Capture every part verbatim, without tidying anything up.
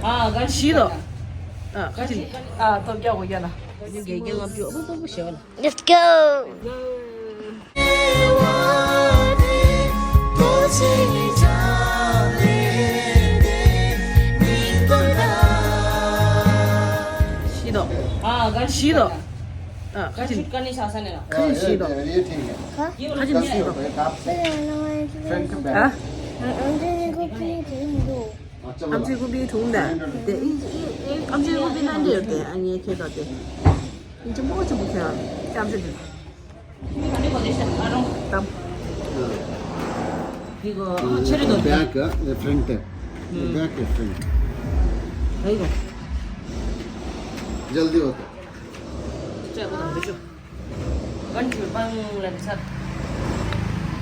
བཞི་དང་། ཨ་ཁ་ཅིག་ཨ་སྟོབས་རྒྱག་གོ་རྒྱག་ལ། དགེ་རྒན་ལྔ་བཅུ་ཨ་པོ་པོ་པོ་ཞེས་པ་ལ། Let's go. བཞི་དང་། ཨ་ག་བཞི་དང་། ཨ་ཁ་ཅིག་ཁ་ཅིག་བཞི་དང་། ཁ་ཅིག་བཞི་དང་། ཨ། ཨམ་ཆི་ཀུ་པི་ཐུང་དང་། དེ་ཨི་ཨི་ཨི་ཨམ་ཆི་ཀུ་པི་ནང་འདྲེ་ཡོད་དེ་ཨ་ངའི་ཁྱེད་དང་དེ། ཨིན་ཅི་མོ་ཅི་མོ་ཁྱེད་ཨམ་ཆི་དེ། དམ། देखो, हाँ, छेड़े दो। Back, front. हम्म। बैक है, फ्रंट। देखो। जल्दी होता। चलो, देखो। कंट्री बंगला के साथ।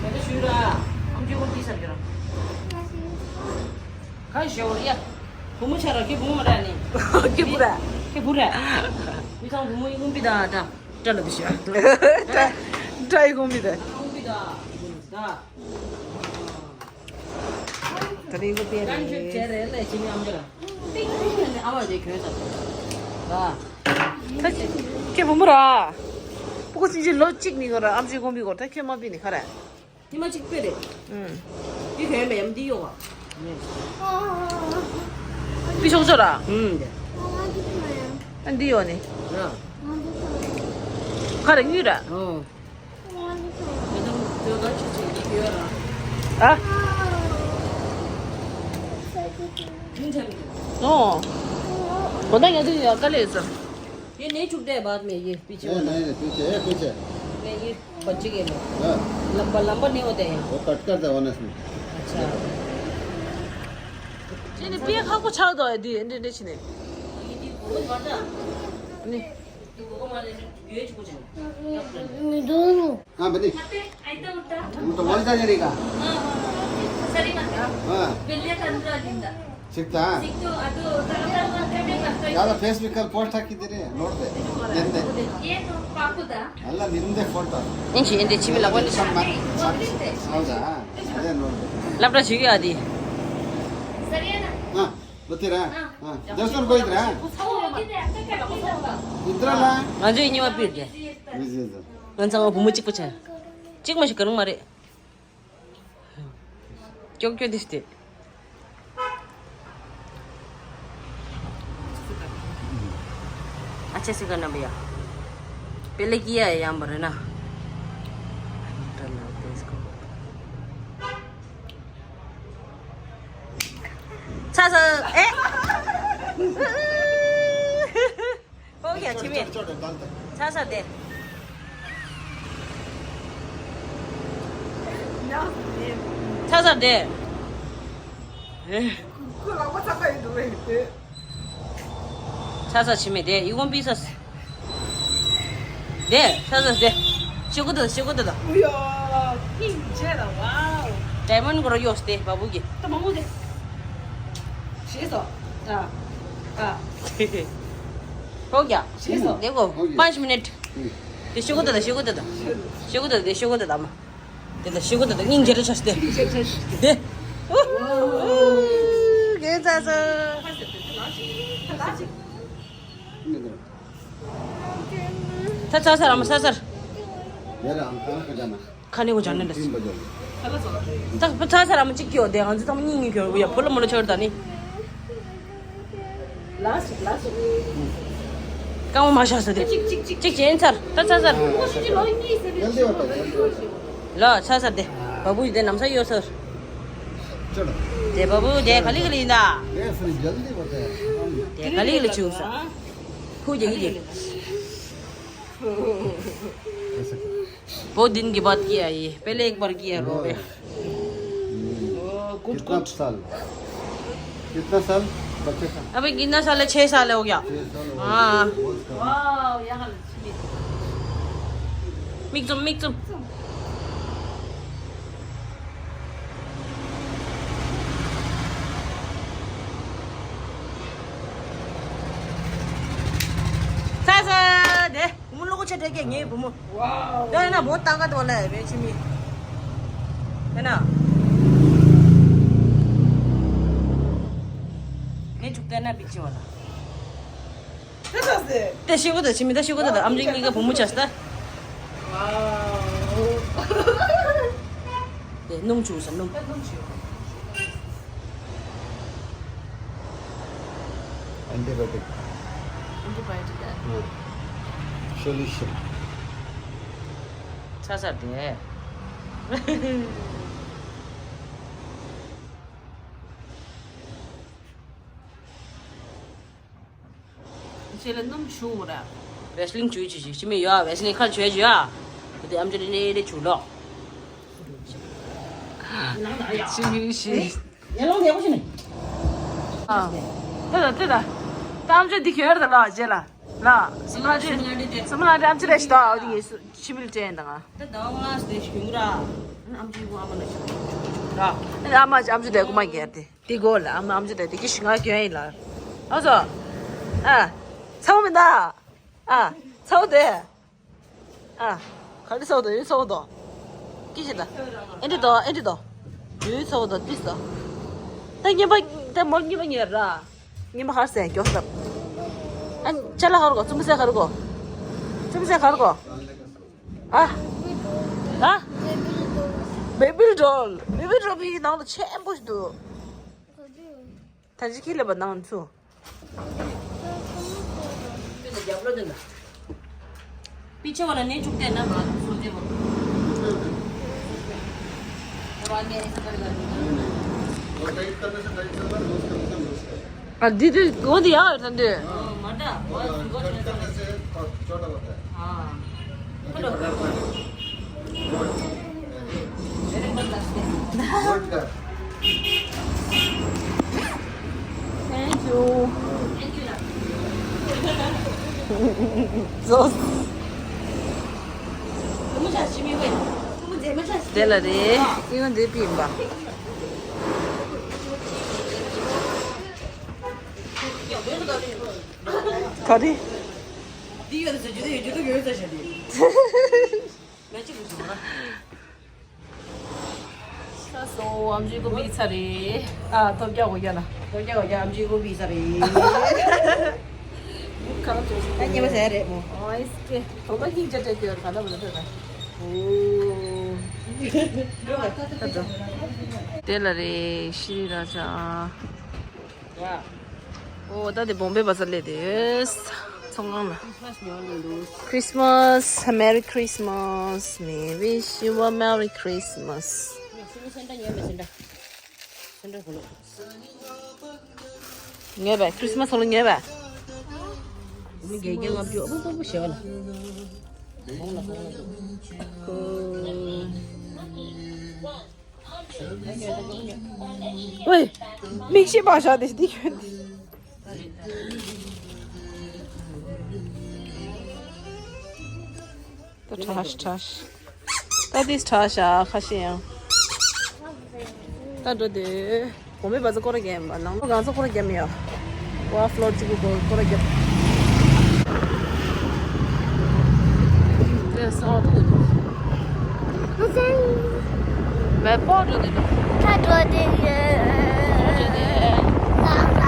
मैं तो शुरू रहा। हम जो को तीस आ गया। खाई शोर या। बुमु चारा के बुमु मरा नहीं। के बुरा। के बुरा। मी तो बुमु इगुम पिदा दा। ཏྲ་ལ་དུ་ཤ། ཏྲ་ཏྲ་ཡི་གོང་མི་དེ། ད་རིང་གོ་པེ་རེད། ད་ཁྱེད་བུ་མོ་ར། སྤུ་གུ་སྲིད་ཇི་ལོ་གཅིག་མི་གོ་ར་ཨམ་ཆི་གོང་མི་གོ་ད་ཁྱེད་མ་པི་ནི་ཁ་ར། ཉི་མ་གཅིག་པེ་རེད། ཨུམ། འདི་གས་མེད་ཡམ་འདི་ཡོད་ག་པི་ཤོག་ཚོ་ར། ཨུམ། ཨ་འདི་ཡོད་ནི། ར། ཁ་ར་གཡུ་ར། ཨོ། ཨ། ཨོ། གོ་ད་ཡ་དུ་ཡ་ཀ་ལེ་ས། ये नहीं छूटते है बाद में, ये पीछे ये वाला। नहीं, नहीं, पीछे है, पीछे। नहीं, ये बच्चे के लिए। हाँ। लंबा, लंबा नहीं होते हैं। वो कट कर दे, होने से। अच्छा। ये नहीं, पिया खा को छाव दो है, दी, नहीं, नहीं, नहीं। नहीं। हाँ, बनी। वो तो वही था, जरी का। हाँ। ಸಿಕ್ತಾ? ಸಿಕ್ತು, ಅದು ತಗೊಂಡು ज़्यादा Facebook ಅಲ್ಲಿ ಪೋಸ್ಟ್ ಹಾಕಿದ್ದೀರಿ, ನೋಡ್ದೆ. ಎಂದೆ? ಏನು ಪಾಪುದ? ಅಲ್ಲ, ನಿಮ್ದೇ ಫೋಟೋ. ಎಂಚಿ ಎಂದೆ ಚಿಮಿಲ ಒಂದು. ಹೌದಾ? ಅದೇ ನೋಡ್ದೆ. ಲಬ್ಡ ಸಿಗಿ ಆದಿ. ಸರಿಯಾ? ಹಾ, ಬರ್ತೀರಾ? ಹಾ. ದೇವಸ್ಥಾನಕ್ಕೆ ಹೋಗಿದ್ರಾ? ಇದ್ರಲ್ಲ? ಮಂಜು ಇನ್ನಿವ ಬೀರ್ದೆ. ಬಿಸಿ ಇದ್ದು. ನನ್ನ ಸಂಗ ಬುಮ್ಮು ಚಿಕ್ಕ ಪುಚ್ಚ. ಚಿಕ್ಕ ಮಸಿ ಕರುಂಗ್ ಮಾರಿ. क्यों क्यों दिसते? अच्छे से करना भैया। पहले किया है यहाँ पर, है ना? डर लगता है इसको। छ छ। ए। हो गया छिमे। छ छ दे। छ छ दे। छ छ छिमे दे, इगोन पीसस। दे, छ छ दे। शिकुदा, शिकुदा। डायमंड करो यो दे बाबू के। हो गया। देखो, पाँच मिनट। दे शिकुदा, शिकुदा। शिकुदा दे, शिकुदा। དེ་ལ་ཤི་གོ་དེ་ལ་སྙིང་རྗེ་རེ་ཆ་སྟེ། དེ། རྒན་ཚ་ཚ། ད་ཚ་ཚ་ར་མ་ཚ་ཚ། ཁ་ནས་གོ་ཅང་ནས་ད། ད་ཚ་ཚ་ར་མ་གཅིག་གྱོ་དེ་ང་ཚོ་ད་མ་གཉིས་གཉིས་གྱོ་ཡ་ཕོ་ལ་མོ་ལ་ཆོར་ད་ནི། ལ་ཞིག་ལ་ཞིག་རྐང་པ་མ་བཞག་ས་དེ། གཅིག་གཅིག་གཅིག་གཅིག་ཅན་ཚར་ད་ཚར་ཚར། ལ་ཚར་ཚར་དེ། བ་བུ་དེ་ནམ་ས་ཡོད་ཚར། དེ་བ་བུ་དེ་ག་ལི་ག་ལི་ཡིན་ད། དེ་ག་ལི་ག་ལི་བྱུང་ས། ཁུ་རྒྱག་གི་རྒྱག་བོ་དིན་གི་བད་ཀྱི་ཨ་ཡི་པེ་ལེ་ཨེག་བར་ཀྱི་ཨ་རོ་བེ། कितना साल? कितना साल बच्चे का? अभी कितना साल है? छह साल हो गया। छह साल हो गया। हाँ। बहुत कम। वाह, यहाँ मिक्सम मिक्सम। ཚ་ཚ་དེ། མུ་ལོག་ཆ་དྲེ་ཀེ་ངའི་བུ་མོ། དེ་ན་མོ་ཏང་ཀ་དོ་ལ་བེ་ཆི་མི། དེ་ན། ངའི་ཕྱུག་དེ། ན་པི་ཅི་བ་ལ། ད་ད་སེ། ད་ཤི་གོ་ད་ཆི་མི་ད་ཤི་གོ་ད་ཨམ་ཅི་གཉིས་ཀ་བུ་མོ་ཆགས་ད། ཝའོ། དེ་སྣུམ་བྱུག་ས་སྣུམ། ད་སྣུམ་བྱུག། Antibiotic. Antibiotic. Solution. ཚ་ཚ་དེ། ཁྱེད་ལ་སྣུམ་བྱུག་ར། བེ་སི་ལིན་བྱུག་བྱུག་བྱུག་ཅི་མི་ཡོད། བེ་སི་ལིན་ཁ་བྱོས་བྱོས་ཨ། དེ་ཨམ་ཅི་རེ་རེ་རེ་བྱུག་ལོ། ཅི་མི་ཤི། ཡ་ལོང་ཡག་པོ་ཞིག་ནི། ཨ། དེ་ད་དེ་ད། ད་ཨམ་ཅི་འདི་ཁྱོད་ར་ད་ལ་རྗེས་ལ། ལ། སུ་མ་ལ་ཏྲི། སུ་མ་ལ་ཏྲི་ཨམ་ཅི་རེ་ཞིག་ད་ཨ་དེ་ངེས་སུ་ཆི་མིལ་ཏྲེན་དང་ཨ། ད་ད་ང་སྟེ་ཞུ་ར། ཨམ་ཅི་གོ་ཨ་མ་ན་ཞུ་ར། ཨ་ཨ་མ་ཨམ་ཅི་དེ་གོ་མ་གེར་དེ། དེ་གོ་ལ་ཨ་མ་ཨམ་ཅི་དེ་དེ་གི་ཞིག་ང་གྱོན་ཡིན་ལ། ཨ་སོ། ཨ། ཚ་བོ་མི་འདའ། ཨ། ཚ་བོ་དེ། ཨ། ག་རེ་ཚ་བོ་དོ་ཡོད་ཚ་བོ་དོ། ཀི་ཞིག་ད། ཨེ་འདྲི་དོ་ཨེ་འདྲི་དོ། ཡོད་ཚ་བོ་དོ་ཏིས་དོ། ད་ངན་པ་ད་མོལ་ངན་པ་ཉེར་ར། ངན་པ་ཧར་སེ་མགྱོགས་ལབ། ཨ་ཅ་ལག་ཧར་གོ་ཙུམ་སེ་ཧར་གོ། ཙུམ་སེ་ཧར་གོ། ཨ། ཨ། བེ་བི་ཌོལ། བེ་བི་ཌོལ་བི་ནང་དུ་ཆེན་པོ་ཞིག་འདུག་ད་ཅི་ཁྱི་ལབ་པ་ནང་ཚུ། པི་ཆེ་བ་ལ་ནས་བཅུག་སྟེ་ན་མ་སོང་ཅེ་མ། ཨ་འདི་དུས་འོ་འདི་ཡག་ཡོད་ད་འདི། མ་འདྲ་བ་ཟུག་པ་ཆེ་ས། ཨ། Thank you. དེ་ལ་རེད། ཨི་ཡོན་འདི་པི་ཡིན་པ། ག་རེ། འདི་ཡོད་ཟེར་རྒྱུ་དེ་ཡོད་རྒྱུ་དེ་ཡོད་ཟེར་བྱ་དེ། ལས་གཅིག་གི་བྱུང་ན། ས་སོ་ཨམ་ཅི་ཀོ་པི་ཚ་རེད། ཨ་ཐོབ་རྒྱག་གོ་རྒྱག་ན། ཐོབ་རྒྱག་གོ་རྒྱག་ཨམ་ཅི་ཀོ་པི་ཚ་རེད། ཁ་ལག་བཅོས་སོང་། ད་ཉེས་པ་ཟ་ཡ་རེད་མོ། ཨོ་ཨིས་ཀེ། གྲོགས་པོ་ཧིང་ཅ་ཅ་ཀྱོར་ག་ལ་བ་ལ་ཐོབ་ད། ཨོ། དེ་ལ་རེད་ཤི་ར་ཆ། ཨོ་ད་དེ་བོམ་བེ་བ་ས་ལས་དེ་ཚོང་ཁང་ལ། Christmas, Merry Christmas. We wish you a Merry Christmas. ངེས་པས་Christmas ལ་ངེས་པས། མི་དགེ་རྒན་ལྔ་བཅུ་ཨ་ཕོ་ཕོ་ཕོ་ཞེས་པ་ལ། ཝེ། མིག་ཤེས་པ་བཞག་དེ་འདི་ཁྱོད་འདི། ད་ཁྲ་ཁྲ། ད་འདི་ཁྲ་ཤ་ཁ་ཤས་ཡང་། ད་འགྲོ་དེ། གོང་མའི་བ་ཚ་སྐོར་ར་རྒྱབ་མ་ནང་ལོ་གང་ཚ་སྐོར་ར་རྒྱབ་མི་ཡོད། ཝ་ཕློར་གཅིག་པུ་སྐོར་ར་རྒྱབ། དེ་སོང་དུ། མེ་པོ་འགྲོ་དེ་འགྲོ། ད་འགྲོ་དེ་ཡོད། ལ་ལ།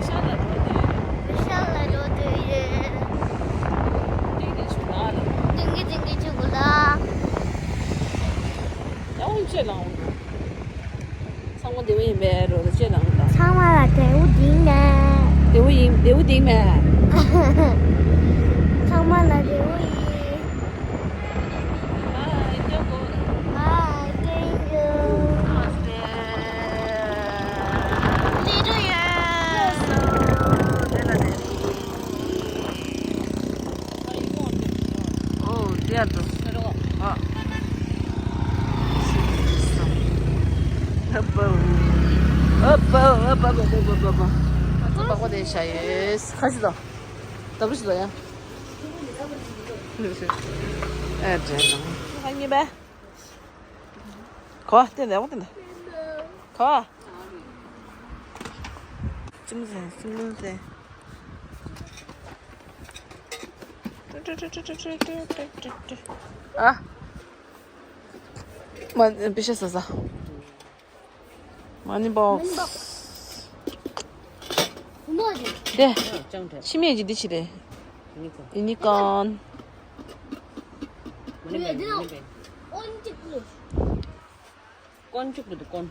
ཤ་ལ་འགྲོ་དེ་ཡོད། ཤ་ལ་འགྲོ་དེ་ཡོད། ཏིང་གི་ཆུ་ལ་ལ། ཏིང་གི་ཏིང་གི་ཆུ་གུ་ལ། ཡང་ཅེ་ལང་། ཚང་མ་བདེ་བོ་ཡིན་པས་རོ་ཅེ་ལང་ད། ཚང་མ་ལ་བདེ་བོ་འདིང་མེད། བདེ་བོ་ཡིན་བདེ་བོ་འདིང་མེད། ཚང་མ་ལ་བདེ་བོ་ཡིན། Bye, Joko. Bye, thank you. Namaste. Little yes. Oh, there too. ཨ། ཨ་པོ། ཨ་པོ། ཨ་པོ། ཨ་པོ། ཨ་པོ། ཨ་པོ་དེ་ཤ་ཡོད། ཁ་ཤི་དང་། ད་བུ་ཤི་དང་ཡ། ཨེ་དྲན་དང་། ཁ་ཉེ་བས། ཁོ་བསྟན་དང་ཁོ་བསྟན་དང་། ཁོ། ཅི་མོ་ཟེར་ཅི་མོ་ཟེར། ཨ། མ་པི་ཤ་ཟ་ཟ། མ་ནི་བོག་སི། དེ། ཅང་དྲ། ཕྱི་མིག་གི་འདི་ཕྱི་རེད། ཡུ་ནི་ཀོན། ཡུ་ནི་ཀོན། མ་ནི་བེ། མ་ནི་བེ། ཨོན་ཅིག་ལུ། ཀོན་ཅིག་ལུ་དུ་ཀོན།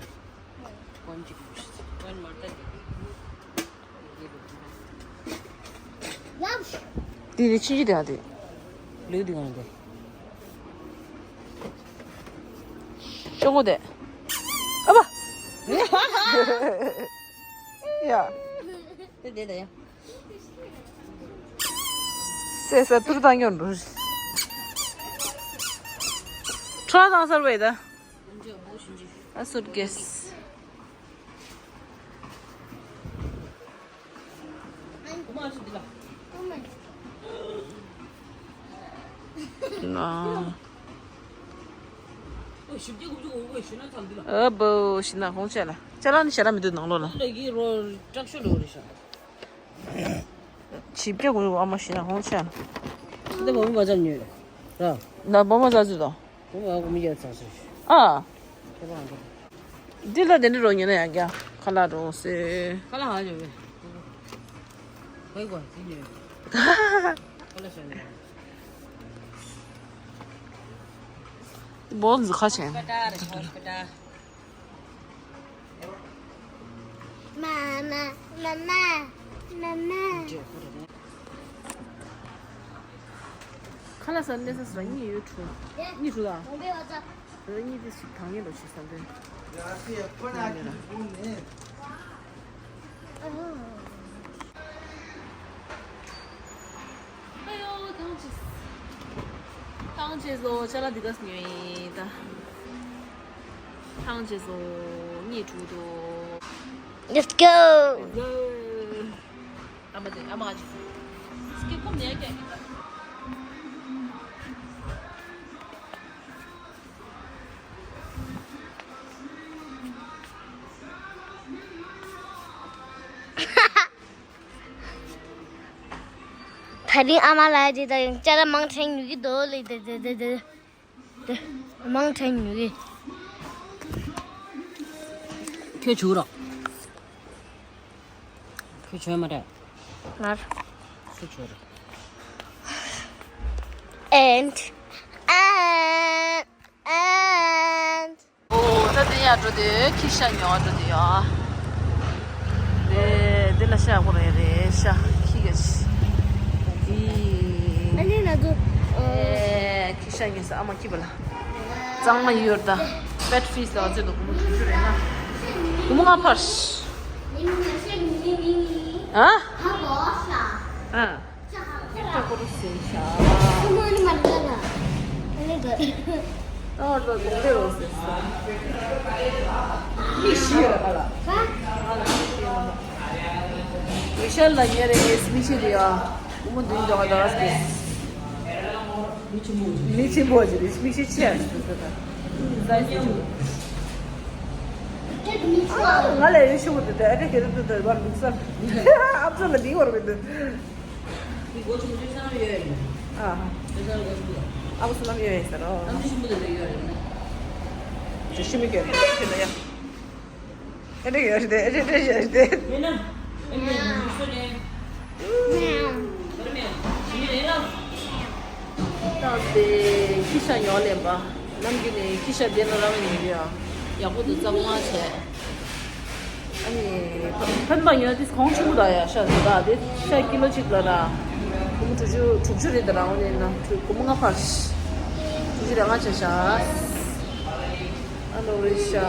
ཀོན་ཅིག་ལུ། ཀོན་མར་ཏ་དེ། ལབ། དེ་ནི་ཕྱི་འཇི་དེ་ཨ་དེ། ལུ་དེ་གང་དེ། ཤོག་གོ་དེ། ཨ་བ། ཡ། དེ་དེ་དེ་ཡ། སེ་ས་ཏུར་དང་ཡོང་འགྲོ། ཁྲ་དང་སར་བས་ད། ཨ་སུཊ་ཀེས། ཨ་བོ་ཤི་ན་ཁོང་ཆད་ལ། ཅ་ལག་ནི་ཞེ་དྲག་མི་འདུག་ནང་ལོགས་ལ། ཞིབ་རྒྱག་དགོས་ཨ་མ་ཤི་ན་ཁོང་ཆད་ལ། འདི་བོ་མི་མ་ཚར་ཉོས་ར། ན་བོ་མ་ཚར་ཚུལ་དང་། བོ་མ་གོ་མི་རྒྱག་ཚར་ཚུལ། ཨ། ཁྱེད་པ་འདི། འདི་ལ་དེ་འདྲ་རོ་ཉོས་ན་ཡང་རྒྱ་ཁ་ལག་རོ་སེ། ཁ་ལག་ཧ་ཡོད་པས། ཁོའི་གོ་ཅི་ཉོས། ཁ་ལག་ཤ་ཉོས། བོ་འཛི་ཁ་ཆེན། པ་ཏ་རེ་ཤོ་པ་ཏ། མ་མ་མ་མ་མ་མ། ཁ་ལག་ཟ་ནས་ཟ་ཟ་གཉིས་ཡོད་འགྲོ། གཉིས་འགྲོ་ད། ཟ་གཉིས་དེ་ཞིག་དང་ངེས་ལོ་ཞིག་ཟ་འདོད། ཨ་ཡོ་ཐང་ཅིས། ཐང་ཅིས་ལོ་ཅ་ལག་འདི་ག་ཉོས་ཡིན་ད། ཐང་ཅིས་ལོ་གཉིས་འགྲོ་དོ། Let's go. ཨ་མ་དེ་ཨ་མ་ཅི། སྐྱེ་ཁོམ་ནས་ཀྱང་ཀྱང་། ད་རིང་ཨ་མ་ལགས་དེ་དང་ཅ་ལག་མང་དྲན་ཉུལ་གྱི་འདུག་ལེ། དེ་དེ་དེ་དེ། དེ་མང་དྲན་ཉུལ་གྱི། ཁྱོད་བྱུག་རོགས། ཁྱོད་བྱོས་མ་རེད། ངར། སུ་བྱོས་རེད། And and and ཨོ། ད་དེ་ཡར་འགྲོ་དུས་ཁྱི་ཤ་ཉོ་འགྲོ་དུས་ཡོད། དེ་དེ་ལ་ཤ་ཁོ་རེ་རེ་ཤ་ཁྱི་ག་ཤི། ཨི། ཨ་ནི་ན་དུ། ཨེ་ཁྱི་ཤ་ཉོས་ས་ཨ་མ་ཁྱི་པ་ལ། གཙང་མ་ཡོད་ད། པེཊ་ཕིཌ་ལ་བ་ཚོད་དུ་སྒོར་མོ་དྲུག་ཅུ་རེད་ན། སྒོར་མོ་ལྔ་ཕར། ཨ། ཨ། ལྟ་སྐོར་ཟིན་ཤག་ཨ་ལོ་ལོ་ལོ་ཟིན་ཤག་མི་ཤི་ཡོད་ར་ལ། མི་ཤར་ལ་ཉེ་རེ་ངས་མི་ཤི་དེ་ཡ། བུ་མོ་མདུན་འཇོག་ག་ཟེར། མི་ཆེན་པོ་ཅིག་རེད། མི་ཤི་ཆེ་ཟེར་ཟེར། ང་ལས་ཡོད་ཤོག་དེ་དེ་ཨ་ཀ་ཁྱེད་རང་དེ་དེ་བར་འདུག་ས། ཨ་ཙི་ལ་འདི་བར་མི་འདུག་མི་སྒོ་ཆེན་པོ་དེ་ས་ལ་ཡོད་ཡིན། ཨ། དེ་ས་ལ་ཡོད་ཡིན། ཨ་ཁུ་བསོད་ནམས་ཡོད་ཡིན་ཟེར་རོ། ཨ་མི་ཆེན་པོ་དེ་ལ་ཡོད་ཡིན། ཇི་ཤི་མི་གེ་ཁྱེད་ལ་ཡ། ཨེ་འདྲ་ཡོད་རེད་དེ། ཨེ་འདྲ་ཡོད་རེད་དེ། མེད་ན། ཨེ་མེད་ན། སོ་ནས། མེད་ན། མེད་ན། ད་དེ་ཁྱི་ཤ་ཉོ་ལེན་པ། ནམ་རྒྱུན་ནས་ཁྱི་ཤ་དེ་ལ་རང་ཉོ་རྒྱུ་ཡ། ཡག་པོ་འདུག་གཙང་མ་བྱས། ཨ་ནི། ཕན་པ་ཡོད་དེ་གོང་ཆེན་པོ་ད་ཡ་ཤ་ཟེར་ད་དེ་ཤ་ཀི་ལོ་གཅིག་ལ་ན། སྒོར་མོ་དྲུག་ཅུ་དྲུག་ཅུ་རེད་ད་རང་ནས་ན་སྒོར་མོ་ལྔ་ཕར། དྲུག་ཅུ་རེ་ལྔ་བྱས་ཤག་ཨ་ལོ་རེད་ཤག